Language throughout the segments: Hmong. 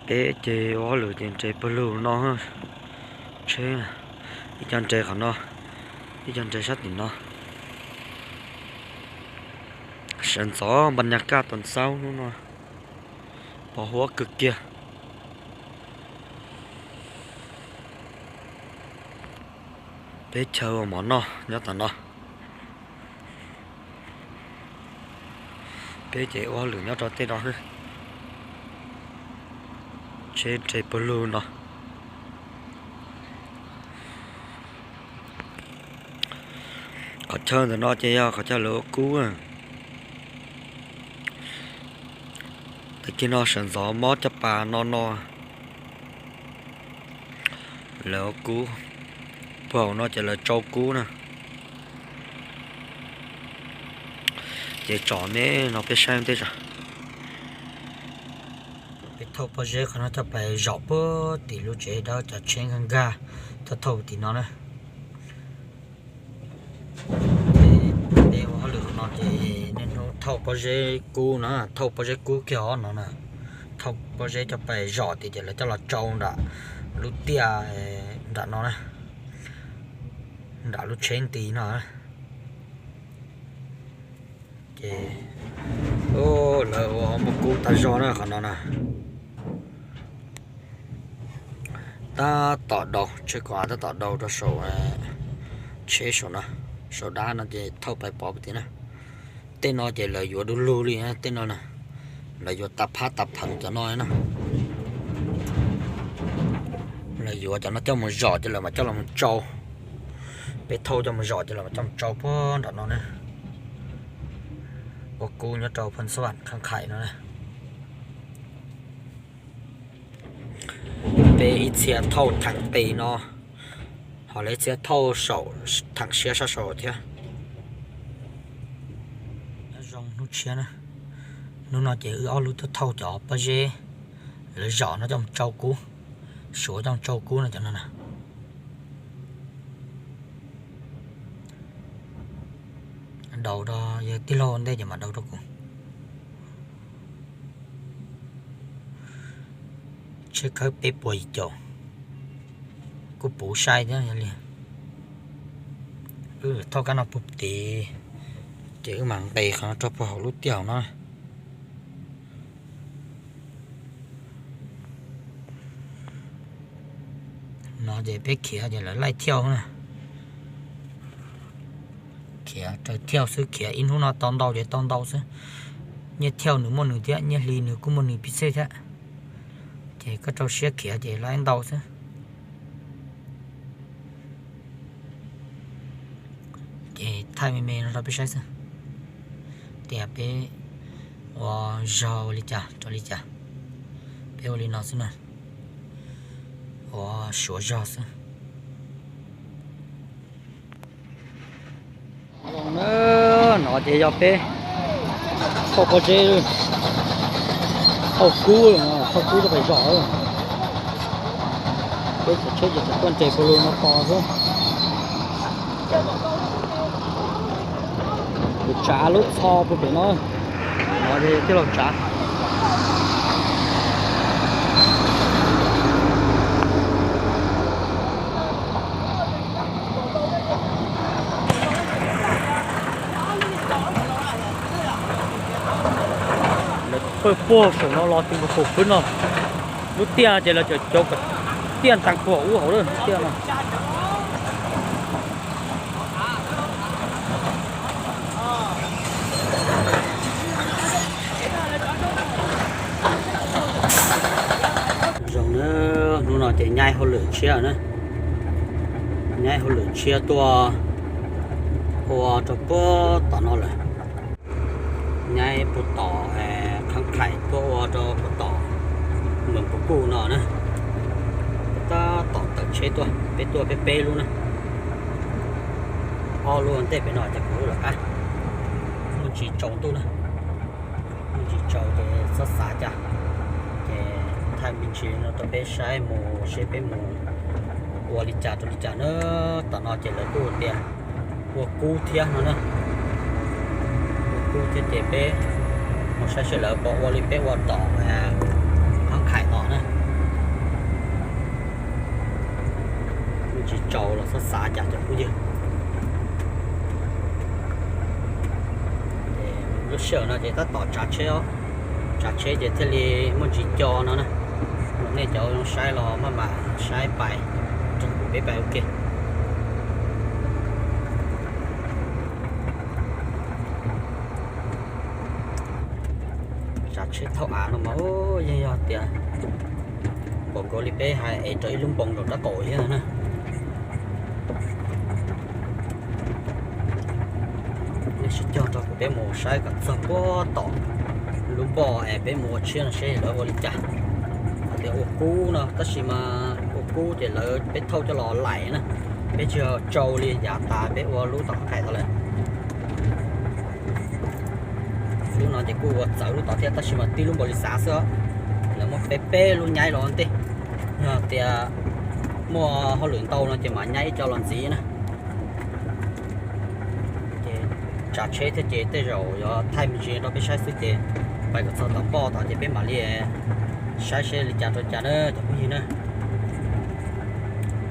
Peb ces ua hauj lwm ces nres pawg lug no, tsheb, ib co nres qhov no, ib co nres sab tim no. Sawv ntxov npa nyas kaj tau xaub hnub no, pos huab kawg kiag. Peb chaw ua mov noj nyob tom no. Peb ces ua hauj lwm nyob rau tej no xwb. Tsheb nres pawg lug no. Qhov chaw ntawm no ces yog qhov chaw lawv ua kub. Tag kis no sawv ntxov mob caj pas no no. Lawv ua kub, puag hauv no ces lawv tsau kub na. Ces tsom me no peb saib tej zaum. Peb thauj pob zeb qhov no coj pais zom puag tim lub tsev dawb cov tsheb nkag nkag, thauj thauj tim no na. Peb ua hauj lwm no ces niaj hnub thauj pob zeb kub na, thauj pob zeb kub kiag no na. Thauj pob zeb coj pais zom tias ces lawv coj los tsau nram lub tiaj nram no na, nram lub tsheb nti no. Ces lawv ua muaj kub tag zog na qhov no na. Tab tom daus, tsheb kom tab tom daus rau saum tsheb saum no, saum dab no ces thauj pais pov pem tim na. Tej no ces lawv yuav du lug li tej no na, lawv yuav tas phab tas pheev cov no na. Lawv yuav cov no coj mus zom ces lawv mam coj los mus tsau. Peb thauj coj mus zom ces lawv mam coj mus tsau puag nram no na. Ua kub nyob rau Phoos Xas Vam Khab Khais no na. Peb ib txhia thauj theem qis no, ho lawv ib txhia thauj saum theem siab sab saud thiab. Nyob zoo hnub tshiab na, hnub no ces wb ob lub tuaj thauj cov pob zeb lawv zom no coj mus tsau kub, suav coj mus tsau kub no cov no na. Daus rau yawg tij laug ntej ces mam daus rau kuv. Tsheb khawb peb puas yim caum, kuj puv sai thiab yog li. Wb thauj kab no puag tid, ces wb mam nqis qhov no rau puag hauv lub tiaj hauv no. No ces peb khiav ces lawv laij thiauj na. Khiav raws thiauj xwb, khiav ib hnub no tau ntau ces tau ntau xwb. Nyiaj thiauj nws muaj nws thiab, nyiaj hli nws kuj muaj nws pis xej thiab. Ces koj rau siab khiav ces laij ntau xwb. Ces thaij me me no rau peb saib xwb, tias peb ua zog ua li cas rau li cas. Peb ua li no xwb na, ua suav zog xwb. No ces yog peb thauj pob zeb, thauj kub, thauj kub tuaj pem zos. Peb cov tsheb ces tseem tuaj nres puag lug no tos xwb. Kuv tsav lub txho puag pem no, no ces tij laug tsav. Lawv pawg puag saum no los txog nkaus saum pwb no. Lub tiaj ces lawv cov cov kom tiaj ntees puag ub hauv lub tiaj no. Zoo na, hnub no ces nyaib hauj lwm tshiab na. Nyaib hauj lwm tshiab tuaj ua rau puag tom no lawm. Nyaib puag tom Khab Khais tuaj ua rau puag tom Moos Pus Kuj no na. Tab tom tawm tsheb tuaj, peb tuaj peb peb lub na. Ob lub ntej pem no ces kuv lub lawm qab. Muaj ntsis tsaus ntuj na, muaj ntsis tsaus ces txhob xav cas. Ces thaij me ntsis no rau peb saib mus seb peb mus ua li cas rau li cas na. Tom no ces lawv kuj tias ua kub thiab no na. Ua kub thiab ces peb mus saib seb lawv puas ua li peb ua tom Khab Khais no na. Sij hawm no ces tab tom tsav tsheb os, tsav tsheb ces thiaj li muaj ntsis co no na. Nej cov zoo saib los maj mam saib pais, peb pais ua ke. Tsav tsheb thauj av no mas yeej yog tias npaum nkaus li peb hais es rau ib lub npoo rau rab qaum thiab na. Nej sib cog rau kuv peb mus saib kom txog puag tom lub npoj es peb mus ua tshiab no seb lawv ua li cas. Hais tias ua kub no tab sis mas ua kub ces lawv peb thauj coj los laim na, peb tsis yog tsau li yav tas peb ua lub tom qab thaiv tod lawm. Lub no ces kuj ua txawv lub tod thiab tab sis mas tib lub npaum li xav xwb os. Lawv muab peb peb lub nyaib los ua ntej, yog tias muaj hauj lwm ntau no ces mam nyaib ib co los ntxiv na. Ces tsav tsheb thiab ces tej zaum yuav thaij me ntsis rau peb saib xwb ces pais kom txog tom npoj tod ces peb mam li saib seb li cas rau cas na cov phooj ywg na.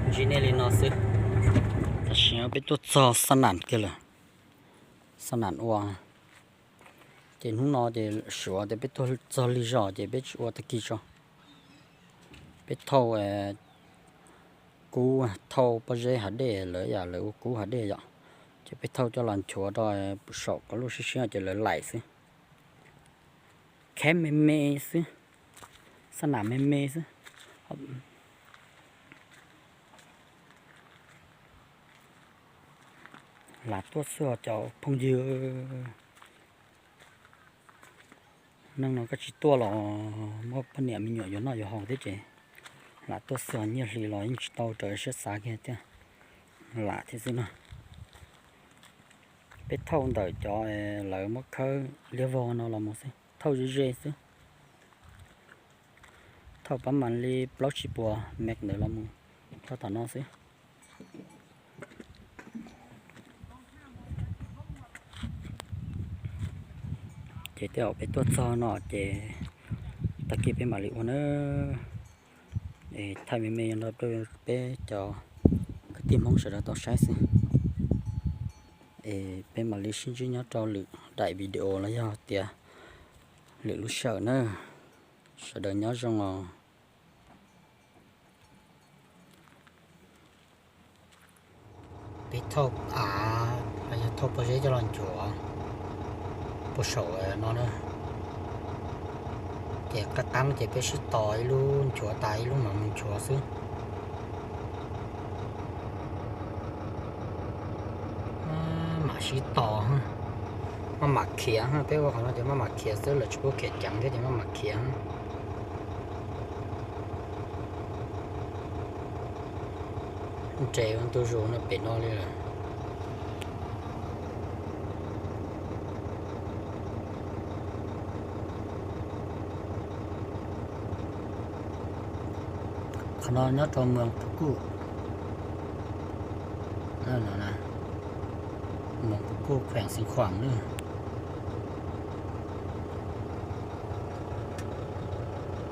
Ntsib nej li no xwb. Tam sim no peb tuaj txog Xab Nam kiag lawm. Xab Nam ua, ces hnub no ces suav tias peb tuaj txog lig zog ces peb tsis ua tag kis tso. Peb thauj kub, thauj pob zeb hav dej, lawv yam lawv ua kub hav dej yom, ces peb thauj coj los nchuav rau saum kom lub siab siab ces lawv laim xwb. Kheb me me xwb, Xab Nam me me xwb. Lam tuaj xwb os cov phooj ywg. Neej no koj tsis tuaj los muab poj niam me nyuam yuav noj yuav haus thiab ces lam tuaj xwb os, nyiaj hli los yeej tsis tau raws siab xav kiag thiab, lam thiab xwb no. Peb thauj ntawm cov lawv muab khawb liab vog no los mus xwb, thauj ze ze xwb. Thauj pab mam li plaub tsib puas mev ntawd los mus rau tom no xwb. Ces tej zaum peb tuaj txog no ces tag kis peb mam li ua na. Es thaij me me no rau peb cov kwv tij Hmoob sawv daws tau saib xwb. Es peb mam li sib ntsib nyob rau lwm daim video los yog tias lwm lub sij hawm na. Sawv daws nyob zoo os. Peb thauj av los yog thauj pob zeb coj los nchuav puag saum no na. Ces qab qab ces peb sib tos ib lub nchuav tas ib lub mam mus nchuav xwb. Maj mam sib tos, maj mam khiav, peb ua qhov no ces maj mam khiav xwb, lawv tsis pub khiav ceev thiab ces maj mam khiav. Nres ua ntu zus no pem no li lawm. Qhov no nyob rau Moos Phuv Kuj, Moos Phuv Kuj, kheem Xeev Khuam na.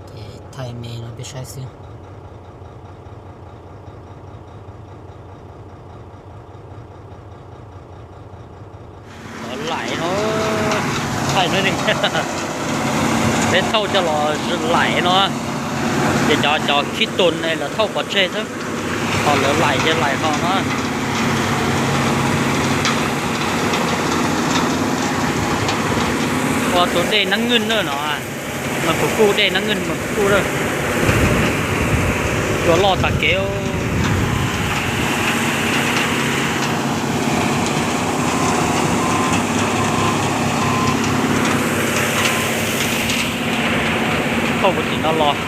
Ces thaij me no peb saib xwb. Laim no, thaij no, peb thauj coj los laim no, ces cov cov khib tus ne lawv thauj pov tseg xwb, ho lawv laim ces laim ho no. Ua tus dej Nab Nwj na no, Moos Phuv Kuj, dej Nab Nwj Moos Phuv Kuj na. Cua loj tas kev. Thauj puag tim no los.